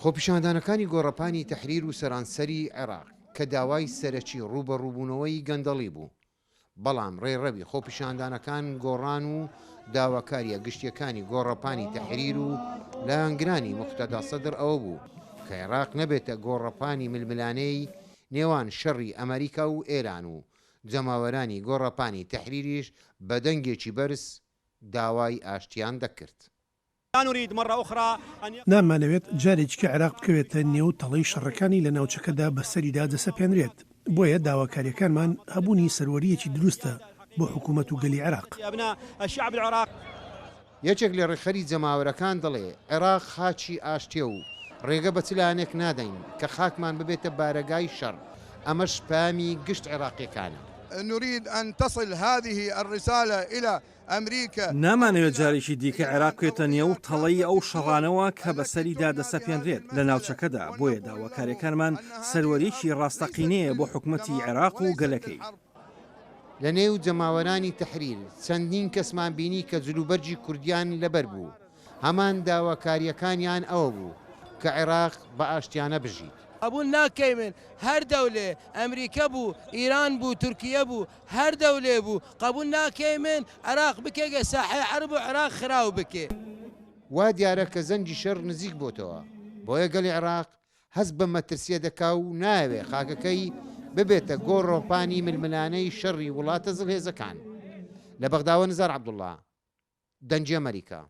خۆپیشاندانەکانی گۆڕەپانی تەحریر و سەرانسەری عێراق کە داوای سەرەکی ڕووبەڕووبوونەوەی گەندەڵی بوو، بەڵام ڕێڕەوی خۆپیشاندانەکان گۆڕان و داواکارییە گشتییەکانی گۆڕەپانی تەحریر و لایەنگرانی موقتەدا سەدر ئەوە بوو کە عێراق نەبێتە گۆڕەپانی ململانێی نێوان شەڕی ئەمەریکا و ئێران و جەماوەرانی گۆڕەپانی تەحریریش بە دەنگێکی بەرز داوای ئاشتیان دەکرد. نامانەوێت جارێکیکە عێراق بکەوێتە نێو تەڵەی شەڕەکانی لە ناوچەکەدا بەسەریدا دەسەپێنرێت، بۆیە داواکارییەکانمان هەبوونی سەروەرییەکی دروستە بۆ حکومەت و گەلی عێراق. یەکێک لە ڕێکخەری جەماوەرەکان دەڵێ، عێراق خاکی ئاشتییە و ڕێگە بە چ لایەنێک نادەین کە خاکمان ببێتە بارەگای شەڕ، ئەمەش پەیامی گشت عێراقییەکانە. نرید ان تصل هذه الرسالە الی امریکا. نامانەوێت جارێکی دیکە عێراق بکەوێتە نێو تەڵەی ئەو شەڕانەوە کە بەسەریدا دەسەپێنرێت لە ناوچەکەدا، بۆیە داواکارییەکانمان سەروەریی ڕاستەقینەیە بۆ حکومەتی عێراق و گەلەکەی. لە نێو جەماوەرانی تەحریر چەندین کەسمان بینی کە جلوبەرگی کوردیان لەبەر بوو، هەمان داواکارییەکانیان ئەوە بوو کە عێراق بە ئاشتیانە بژیت. قبول ناکەیمن هەر دەولێ ئەمریکە بوو ئیران بوو تورکیە بوو هەر دەولێ بوو قبول ناکەیمن عراق بکێگە ساحەی عەرب و عراق خراو بکێ. وا دیارە کە زەنگی شەڕ نزیک بۆتەوە، بۆیە گەلی عێراق هەست بە مەترسییە دەکا و نایەوێ خاکەکەی ببێتە گۆڕۆپانی ململانێی شەڕی وڵاتە زلهێزەکان. لە بەغداوە نزار عەبدوڵڵا، دەنگی ئەمەریکا.